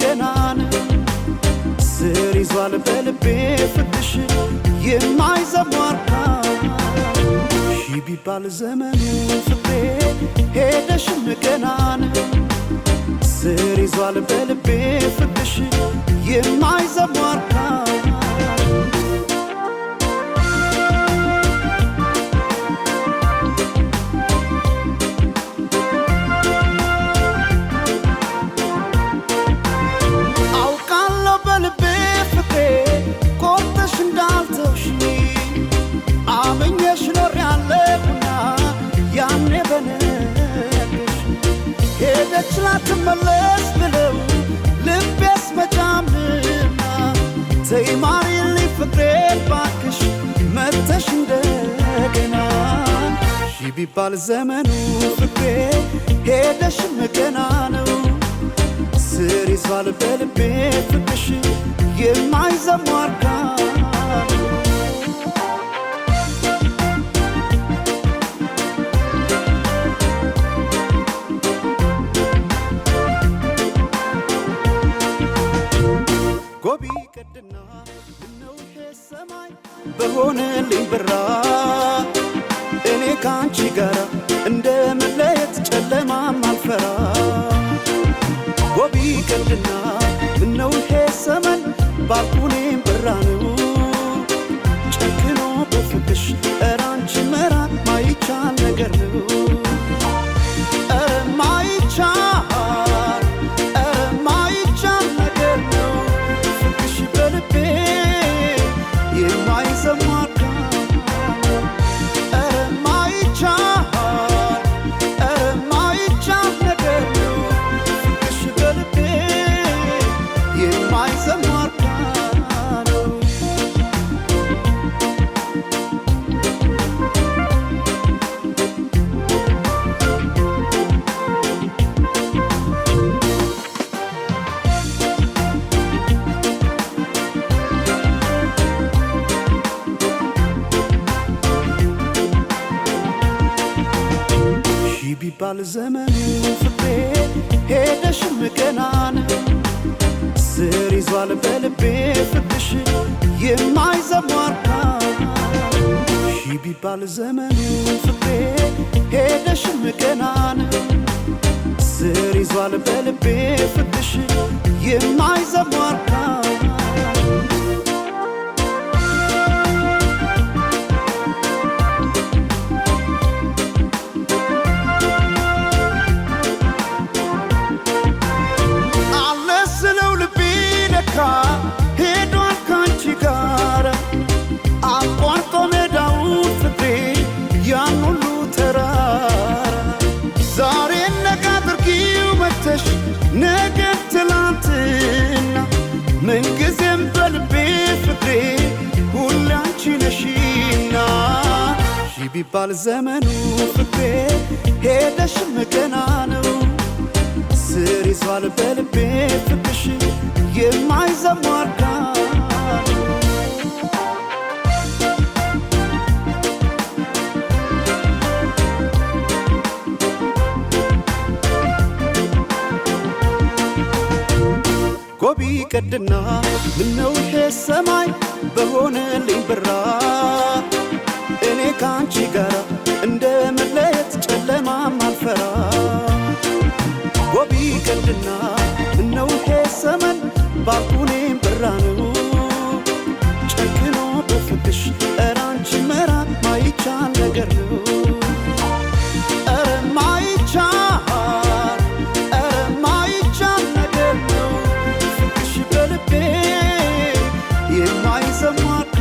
ገናን ስር ይዟል በልቤ ፍቅርሽ የማይዘሟርካ ሺ ቢባል ዘመኑ ፍቅሬ ሄደሽም ገናን ስር ይዟል በልቤ ፍቅርሽ የማይዘሟርካ አውቃለሁ በልቤ ፍቅሬ ቆርጠሽ እንዳልተውሽኝ አምኜሽ ኖሬያለሁና ያኔ በነግርሽ ሄደች ላትመለስ ብለው ልቤስ መጫምና ተይ ማሪልኝ ፍቅሬ ባክሽ መተሽ እንደገና ሺ ቢባል ዘመኑ ፍቅሬ ሄደሽም ገና ነው ስር ይዟል በልቤ ፍቅርሽ የማይዘሟርካ ጎቢ ቀድና ምነው ይሄ ሰማይ በሆነልኝ ብራ እኔ ካንቺ ጋራ እንደ መለየት ጨለማም አልፈራ ጎቢ ቀድና ምነው ይሄ ሰመን ባልኩኔም ብራ ነው ጨክኖ በፍቅሽ ኧረ አንቺ መራቅ ማይቻል ነገር ነው ኧረ ማይቻል ኧረ ማይቻል ነገር ነው ፍቅርሽ በልቤ የማይዘሟርካ ኧረ ማይቻል ኧረ ማይቻል ነገር ነው ፍቅርሽ በልቤ የማይዘሟርካ ነው። ሺ ቢባል ዘመኑ ፍቅሬ ሄደሽም ገናን ስር ይዟል በልቤ ፍቅርሽ የማይዘሟርካ ሺ ቢባል ዘመኑ ፍቅሬ ሄደሽም ገናን ስር ይዟል በልቤ ፍቅርሽ የማይዘሟርካ አለ ስለው ልቤ ለካ ሄዷል ካንቺ ጋር አቋርጦ ሜዳውን ፍቅሬ ያን ሁሉ ተራራ ዛሬ ነገ አድርጊው መተሽ ነገ ትላንትና ምንጊዜም በልቤ ፍቅሬ ሁሌ አንቺ ነሽና ሺ ቢባል ዘመኑ ፍቅሬ ሄደሽም ገና ነው ስር ይዟል በልቤ ፍቅርሽ የማይዘሟርካ ጎቢ ቀድና ምነው ይሄ ሰማይ በሆነልኝ ብራ እኔ ካንቺ ጋራ እንደ መለየት ጨለማም አልፈራ ጎቢ ቀድና ምነው ይሄ ሰመን ባልኩኔም ብራ ነው ጨክኖ በፍቅሽ ኧረ አንቺ መራቅ ማይቻል ነገር ነው ኧረ ማይቻል ኧረ ማይቻል ነገር ነው ፍቅርሽ በልቤ የማይዘሟርካ